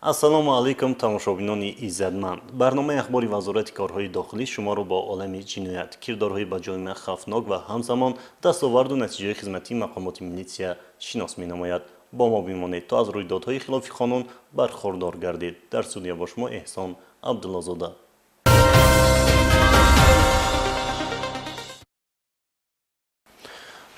Ассалому алайкум, тамошобинони иззатманд. Барномаи ахбори Вазорати корҳои дохилӣ шуморо бо олами ҷиноят, кирдорҳои ба ҷомеа хавфнок ва ҳамзамон дастоварду натиҷаҳои хизматии мақомоти милитсия шинос менамояд. Бо мо бимонед, то аз рӯйдодҳои хилофи қонун бархурдор гардед. Дар студия бо шумо Эҳсон Абдуллозода.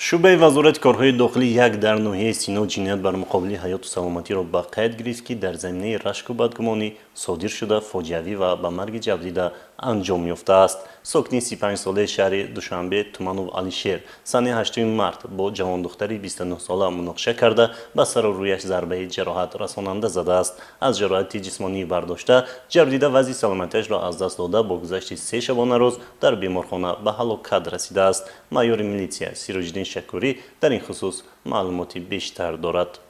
Шӯъбаи Вазорати корҳои дохилӣ як дар ноҳияи Сино ҷиноят бар муқобили ҳаёту саломатиро ба қайд гирифт, ки дар заминаи рашку бадгумонӣ содир шуда, фоҷиавӣ ва ба марги ҷабрдида анҷом ёфтааст. Сокини 35-солаи шаҳри Душанбе Туманов Алишер санаи 8 март бо ҷавондухтари 29-сола муноқиша карда, ба сару рӯяш зарбаи ҷароҳат расонанда задааст. Аз ҷароҳати ҷисмонӣ бардошта, ҷабрдида вазъи саломатиашро аз даст дода, бо гузашти се шабонарӯз дар беморхона ба ҳалокат расидааст. Майори милитсия Сироҷиддин Шакурӣ дар ин хусус маълумоти бештар дорад.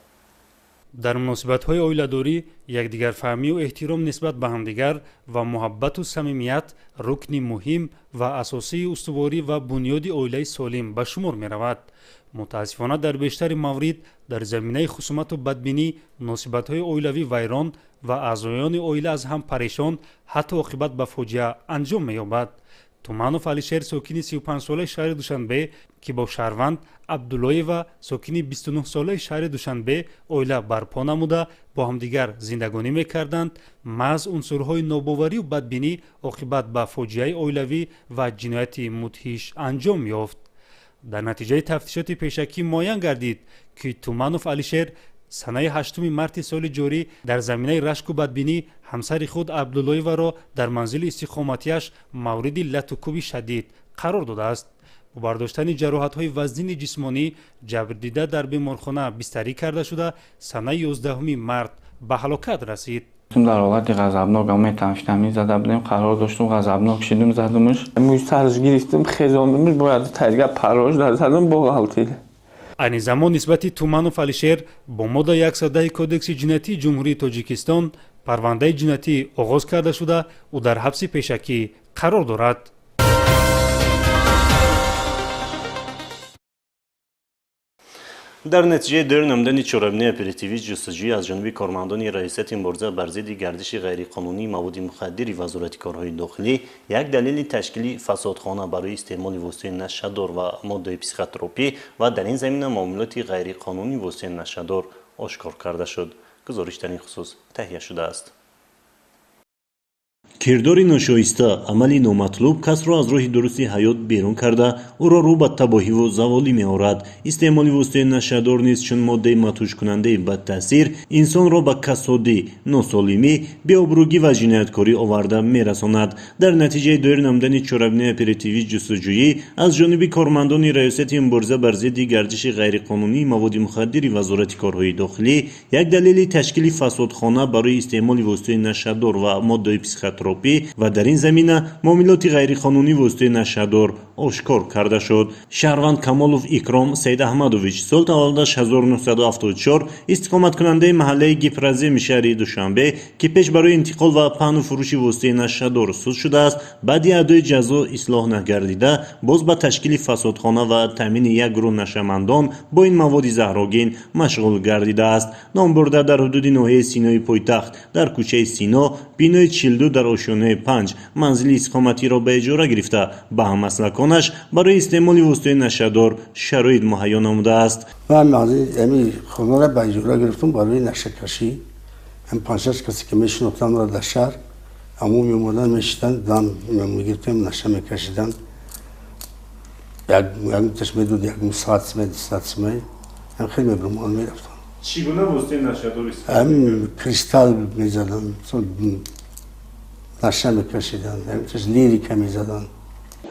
Дар муносибатҳои оиладорӣ якдигарфаҳмию эҳтиром нисбат ба ҳамдигар ва муҳаббату самимият рукни муҳим ва асосии устуворӣ ва бунёди оилаи солим ба шумор меравад. Мутаассифона, дар бештари маврид дар заминаи хусумату бадбинӣ муносибатҳои оилавӣ вайрон ва аъзоёни оила аз ҳам парешон, ҳатто оқибат ба фоҷиа анҷом меёбад. Туманов Алишер, сокини 35-солаи шаҳри Душанбе, ки бо шаҳрванд Абдуллоева, сокини 29-солаи шаҳри Душанбе, оила барпо намуда, бо ҳамдигар зиндагонӣ мекарданд, маҳз унсурҳои нобоварию бадбинӣ оқибат ба фоҷиаи оилавӣ ва ҷинояти мудҳиш анҷом ёфт. Дар натиҷаи тафтишоти пешакӣ муайян гардид, ки Туманов Алишер санаи 8 марти соли ҷорӣ дар заминаи рашку бадбинӣ ҳамсари худ Абдуллоеваро дар манзили истиқоматиаш мавриди латукуби шадид қарор додааст. Бо бардоштани ҷароҳатҳои вазнини ҷисмонӣ ҷабрдида дар беморхона бистарӣ карда шуда, санаи 11 март ба ҳалокат расид. Дар ҳолати ғазабнок метамфетамин зада будем, қарор доштум, ғазабнок шидум, задумш, мӯи сараш гирифтум, хезондумш, бояд тайга парош дар задум, бо ғалтид. Айни замон нисбати Туманов Алишер бо модда 110 Кодекси ҷиноятии Ҷумҳурии Тоҷикистон парвандаи ҷиноятӣ оғоз карда шуда, ӯ дар ҳабси пешакӣ қарор дорад. Дар натиҷаи доир намудани чорабинии оперативӣ ҷустуҷӯӣ аз ҷониби кормандони Раёсати мубориза бар зидди гардиши ғайриқонунии маводи мухаддири Вазорати корҳои дохилӣ як далели ташкили фасодхона барои истеъмоли воситаи нашъадор ва моддаи психотропӣ ва дар ин замина муомилоти ғайриқонунии воситаи нашъадор ошкор карда шуд. Гузориш дар ин хусус таҳия шудааст. Кирдори ношоиста, амали номатлуб касро аз роҳи дурусти ҳаёт берун карда, ӯро рӯ ба табоҳиву заволӣ меорад. Истеъмоли воситаи нашъадор низ чун моддаи мадҳушкунандаи бадтаъсир инсонро ба касодӣ, носолимӣ, беобрӯгӣ ва ҷинояткорӣ оварда мерасонад. Дар натиҷаи доир намудани чорабинии оперативӣ ҷустуҷӯӣ аз ҷониби кормандони Раёсати мубориза бар зидди гардиши ғайриқонунии маводи мухаддири Вазорати корҳои дохилӣ як далели ташкили фасодхона барои истеъмоли воситаи нашъадор ва моддаи психотропӣ ва дар ин замина муомилоти ғайриқонунӣ воситаи нашъадор ошкор карда шуд. Шаҳрванд Камолов Икром Саидаҳмадович, сол таваллудаш 1974, истиқоматкунандаи маҳаллаи Гипраземи шаҳри Душанбе, ки пеш барои интиқол ва паҳну фурӯши воситаи нашъадор суд шудааст, баъди адои ҷазо ислоҳ нагардида, боз ба ташкили фасодхона ва таъмини як гурӯҳ нашъамандон бо ин маводи заҳрогин машғул гардидааст. Номбурда дар ҳудуди ноҳияи Синои пойтахт дар кӯчаи Сино, бинои 42, дар ошёнаи 5 манзили истиқоматиро ба иҷора гирифта, ба ҳаммаслаконаш барои истеъмоли воситаи нашъадор шароит муҳайё намудааст. Ман ҳамин хонаро ба иҷора гирифтам барои нашъакашӣ. Ҳам панҷ-шаш касе ки мешинохтамро дар шаҳр, ҳамон меомаданд, мешиданд, дам мегирифтем, наша мекашиданд. Якмташ медод, як саат симай, 2 саат симай, ҳам хеле мебурмон мерафтам. Чӣ гуна воситаи нашъадор истифода? Ҳамин кристалл мезаданд, наша мекашиданд, якмташ лирика мезаданд.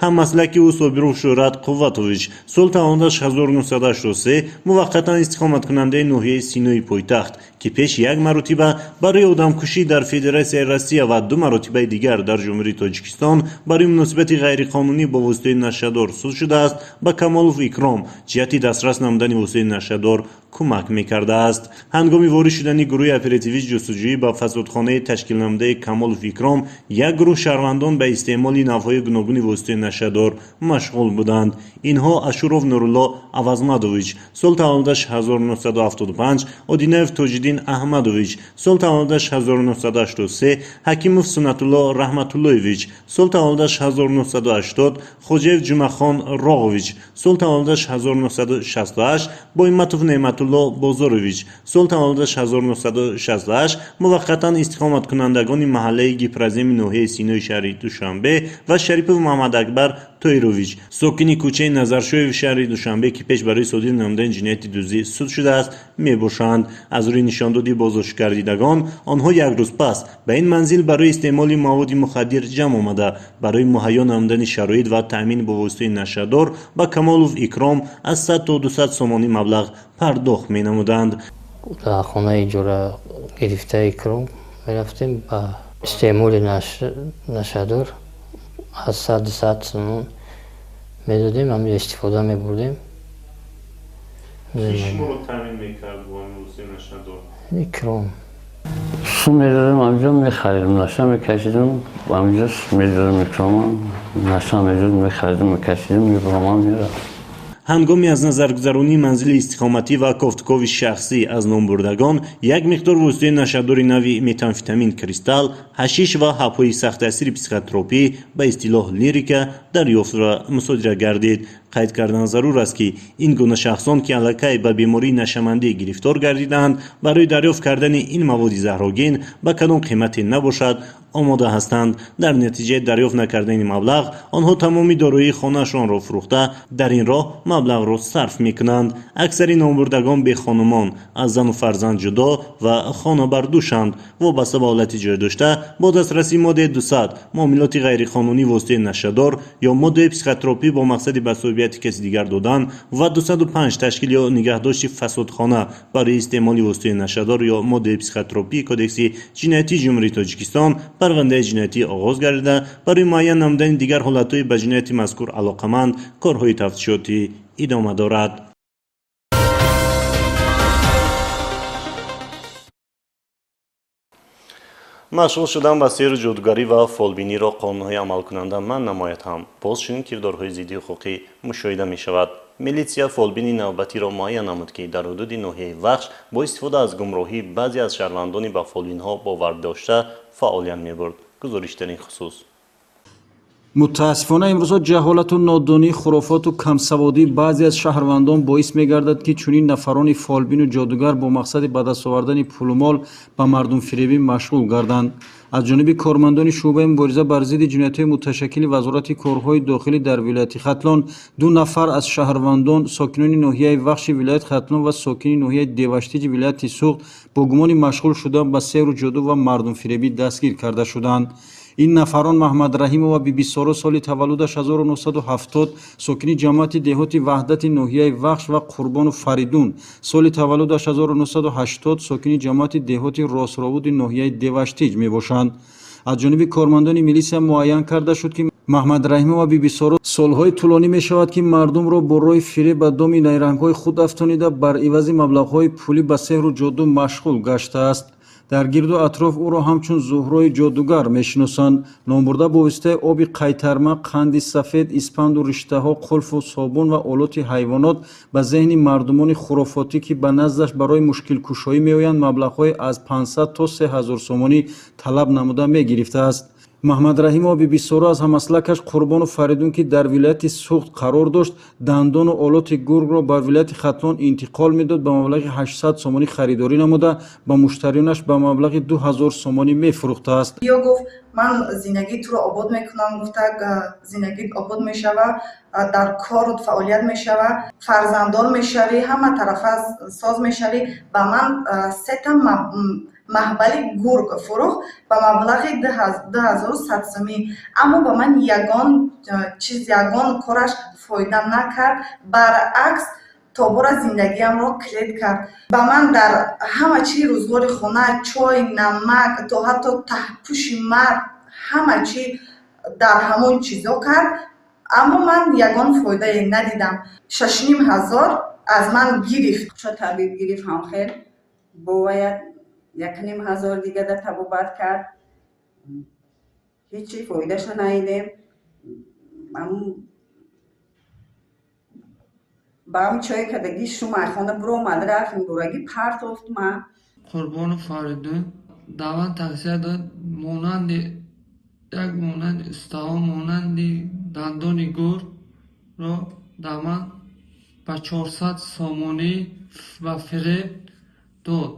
Ҳаммаслаки ӯ Собиров Шӯҳрат Қувватович, сол таваллудаш 1983, муваққатан истиқоматкунандаи ноҳияи Синои пойтахт, ки пеш як маротиба барои одамкушӣ дар Федератсияи Россия ва ду маротибаи дигар дар Ҷумҳурии Тоҷикистон барои муносибати ғайриқонунӣ бо воситаи нашъадор суд шудааст, ба Камолов Икром ҷиҳати дастрас намудани воситаи нашъадор кӯмак мекардааст. Ҳангоми ворид шудани гурӯҳи оперативӣ ҷустуҷӯӣ ба фасодхонаи ташкилнамудаи Камолов Икром як гурӯҳ шаҳрвандон ба истеъмоли навъҳои гуногуни воситаи нашъадор машғул буданд. Инҳо Ашуров Нурулло Авазмадович, сол таваллудаш 1975, Одинаев Тоҷиддин. Шамсиддин Аҳмадович, сол таваллудаш 1983, Ҳакимов Суннатулло Раҳматуллоевич, сол таваллудаш 1980, Хоҷаев Ҷумъахон Роғович, сол таваллудаш 1968, Бойматов Неъматулло Бозорович, сол таваллудаш 1968, муваққатан истиқоматкунандагони маҳаллаи Гипроземи ноҳияи Синои шаҳри Душанбе ва Шарипов Муҳаммадакбар Тоирович, сокини кӯчаи Назаршоев шаҳри Душанбе, ки пеш барои содир намудани ҷинояти дуздӣ суд шудааст, мебошанд. Аз рӯи нишондоди боздоштгардидагон, онҳо як рӯз пас ба ин манзил барои истеъмоли маводи мухаддир ҷамъ омада, барои муҳайё намудани шароит ва таъмин бо воситаи нашъадор ба Камолов Икром аз 100 то 200 сомонӣ маблағ пардохт менамуданд. Дар хонаи иҷора гирифтаи Икром мерафтем ба истеъмоли нашъадор аз 100-200 сомон медодем, ҳамин истифода мебурдем. Ки шуморо таъмин мекард бо ҳамин воситаи нашъадор? Икром. Сум медодем, ҳаминҷо мехаридем, наша мекашидем, ҳаминҷо медодем Икрома, наша медодем, мехаридем, мекашидем, мебуромам мерафт. Ҳангоми аз назаргузаронии манзили истиқоматӣ ва кофтукови шахсӣ аз номбурдагон як миқдор воситаи нашъадори нави метамфетамин кристалл, ҳашиш ва ҳабҳои сахттаъсири психотропӣ ба истилоҳ лирика дарёфт ва мусодира гардид. Қайд кардан зарур аст, ки ин гуна шахсон, ки аллакай ба бемории нашъамандӣ гирифтор гардидаанд, барои дарёфт кардани ин маводи заҳрогин ба кадом қимате набошад омода ҳастанд. Дар натиҷаи дарёфт накардани маблағ онҳо тамоми дороии хонаашонро фурӯхта, дар ин роҳ маблағро сарф мекунанд. Аксари номбурдагон бехонумон, аз зану фарзанд ҷудо ва хонабардӯшанд. Вобаста ба ҳолати ҷой дошта бо дастрасии моддаи 200 муомилоти ғайриқонунӣ воситаи нашъадор ё моддаи психотропӣ бо мақсади ба соҳибияти каси дигар додан ва 205 ташкил ё нигаҳдошти фасодхона барои истеъмоли воситаи нашъадор ё моддаи психотропӣ Кодекси ҷиноятии Ҷумҳурии Тоҷикистон парвандаи ҷиноятӣ оғоз гардида, барои муайян намудани дигар ҳолатҳои ба ҷинояти мазкур алоқаманд корҳои тафтишотӣ идома дорад. Машғул шудан ба сеҳру ҷодугарӣ ва фолбиниро қонунҳои амалкунанда манъ намояд ҳам боз чунин кирдорҳои зидди ҳуқуқӣ мушоҳида мешавад. Милитсия фолбини навбатиро муайян намуд, ки дар ҳудуди ноҳияи Вахш бо истифода аз гумроҳии баъзе аз шаҳрвандони ба фолбинҳо бовар дошта фаъолият мебурд. Гузориш дар ин хусус. Мутаассифона имрӯзҳо ҷаҳолату нодонӣ, хурофоту камсаводии баъзе аз шаҳрвандон боис мегардад, ки чунин нафарони фолбину ҷодугар бо мақсади ба даст овардани пулу мол ба мардумфиребӣ машғул гарданд. Аз ҷониби кормандони шӯъбаи мубориза бар зидди ҷиноятҳои муташаккили Вазорати корҳои дохилӣ дар вилояти Хатлон ду нафар аз шаҳрвандон, сокинони ноҳияи Вахши вилояти Хатлон ва сокини ноҳияи Деваштиҷи вилояти Суғд бо гумони машғул шудан ба сеҳру ҷоду ва мардумфиребӣ дастгир карда шуданд. Ин нафарон Маҳмадраҳимова Бибисоро, соли таваллудаш 1970, сокини ҷамоати деҳоти Ваҳдати ноҳияи Вахш ва Қурбону Фаридун, соли таваллудаш 1980, сокини ҷамоати деҳоти Ростровуди ноҳияи Деваштиҷ мебошанд. Аз ҷониби кормандони милисия муайян карда шуд, ки Маҳмадраҳимова Бибисоро солҳои тӯлонӣ мешавад, ки мардумро бо роҳи фиреб ба доми найрангҳои худ афтонида, бар ивази маблағҳои пулӣ ба сеҳру ҷоду машғул гаштааст. Дар гирду атроф ӯро ҳамчун Зуҳрои ҷодугар мешиносанд. Номбурда бо воситаи оби қайтарма, қанди сафед, испанду риштаҳо, қулфу собун ва олоти ҳайвонот ба зеҳни мардумони хурофотӣ, ки ба наздаш барои мушкилкушоӣ меоянд, маблағҳои аз 500 то 3000 сомонӣ талаб намуда мегирифтааст. Маҳмадраҳимова Бибисоро аз ҳамаслакаш Қурбону Фаридун, ки дар вилояти Суғд қарор дошт, дандону олоти гургро ба вилояти Хатлон интиқол медод, ба маблағи 800 сомонӣ харидорӣ намуда, ба муштариёнаш ба маблағи 2000 сомонӣ мефурӯхтааст. Ё гуфт: ман зиндагии туро обод мекунам, гуфта, зиндагит обод мешава, дар кору фаъолият мешава, фарзанддор мешавӣ, ҳама тарафа соз мешавӣ. Ба ман сета маҳбали гург фурӯхт ба маблағи 2100 сомонӣ, аммо ба ман ягон чиз, ягон кораш фоида накард, баръакс тобора зиндагиамро клет кард. Ба ман дар ҳама чи рӯзгори хона, чой, намак, то ҳатто таҳпӯши мард, ҳама чи дар ҳамон чизо кард, аммо ман ягон фоидае надидам. 6500 аз ман гирифт. Табиб гирифт ҳамхел бояд 1500 дига да табобат кард, ҳечи фоидаша надидем. Ба ҳам чой кардагӣ шумай хона буромад рафт, бурагӣ партофт ман. Қурбонов Фаридун дар ман тавсия дод, монанди як монанди устаҳо, монанди дандони гургро дар ман ба 400 сомонӣ ба фиреб дод.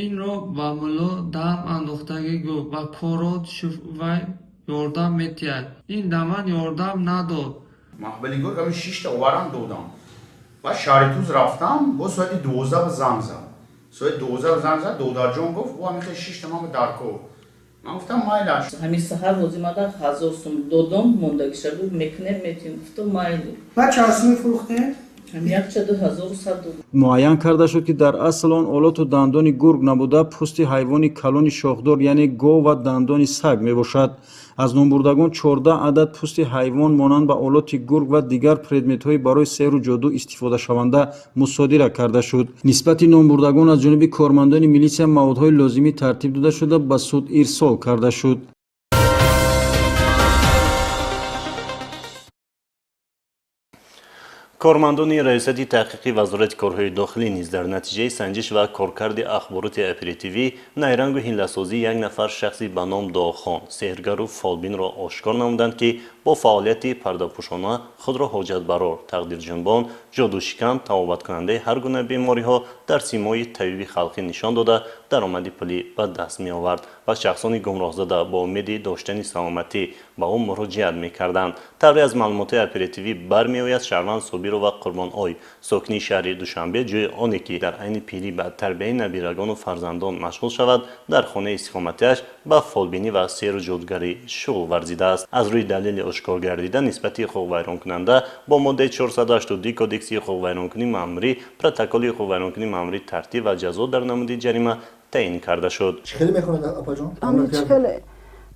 Инро ба мулло дам андохтагӣ гуфт, ба корот вай ёрдам метиҳад. Ин дар ман ёрдам надод. Маҳбали гург ҳамин 6та оварам додам. Баъд шаҳри Туз рафтам, бо соати 12 занг зад. Соати 12 занг зад, додарҷон гуфт, бо ҳамин хел 6та ман дар кор. Ман гуфтам майлаш. Ҳамин саҳар возимада 1000 сум додам, мондагиша гуфт мекунем, метиҳем. Гуфтам майли. Баъд чанд сум фурӯхтем? Муайян карда шуд, ки дар асл он олоту дандони гург набуда, пӯсти ҳайвони калони шохдор, яъне гов ва дандони саг мебошад. Аз номбурдагон 14 адад пӯсти ҳайвон монанд ба олоти гург ва дигар предметҳои барои сеҳру ҷоду истифодашаванда мусодира карда шуд. Нисбати номбурдагон аз ҷониби кормандони милитсия маводҳои лозимӣ тартиб дода шуда, ба суд ирсол карда шуд. Кормандони Раёсати таҳқиқи Вазорати корҳои дохилӣ низ дар натиҷаи санҷиш ва коркарди ахбороти оперативӣ найрангу ҳилласозии як нафар шахси ба ном Дохон, сеҳргару фолбинро ошкор намуданд, ки бо фаъолияти пардапӯшона худро ҳоҷатбарор, тақдирҷунбон, ҷодушикан, табобаткунандаи ҳар гуна бемориҳо дар симои табиби халқӣ нишон дода, даромади пулӣ ба даст меовард ва шахсони гумроҳзада бо умеди доштани саломатӣ ба ӯ муроҷиат мекарданд. Тавре аз маълумотҳои оперативӣ бармеояд, шаҳрванд Собирова Қурбоной, сокини шаҳри Душанбе, ҷои оне ки дар айни пирӣ ба тарбияи набирагону фарзандон машғул шавад, дар хонаи истиқоматиаш ба фолбинӣ ва сеҳру ҷодугарӣ шуғл варзидааст. Аз рӯи далели ошкор гардида нисбати ҳуқуқвайронкунанда бо моддаи 482 Кодекси ҳуқуқвайронкунии маъмурӣ протоколи ҳуқуқвайронкунии маъмурӣ тартиб ва ҷазо дар намуди ҷарима таъин карда шуд. Чӣ хеле мехонед, апаҷон? Ами чӣ хеле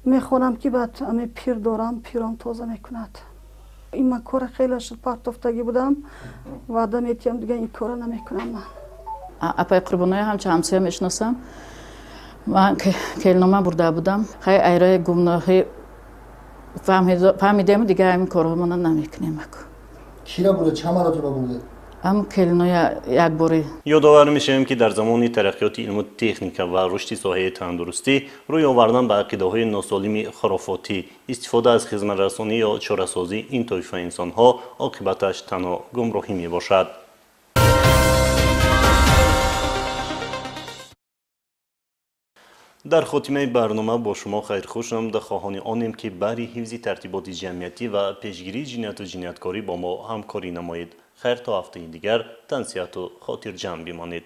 мехонам, ки баъд ами пир дорам, пиром тоза мекунад. Ин ман кора хеле шуд, партофтагӣ будам, ваъда метиҳам, дига ин кора намекунам ман. Апаи Қурбоноя ҳамчун ҳамсоя мешиносам. Ман келнома бурда будам. Хай айрои гумноҳӣ фаҳмидем, дига ҳамин корҳомона намекунем. Кира бурда? Чанд маротиба бурда? Ам келноя як бори. Ёдовар мешавем, ки дар замони тараққиёти илму техника ва рушди соҳаи тандурустӣ рӯй овардан ба ақидаҳои носолими хурофотӣ, истифода аз хизматрасонӣ ё чорасозии ин тоифа инсонҳо оқибаташ танҳо гумроҳӣ мебошад. Дар хотимаи барнома бо шумо хайрхуш намуда, хоҳони онем, ки баҳри ҳифзи тартиботи ҷамъиятӣ ва пешгирии ҷинояту ҷинояткорӣ бо мо ҳамкорӣ намоед. Хайр, то ҳафтаи дигар тансиҳату хотирҷамъ бимонед.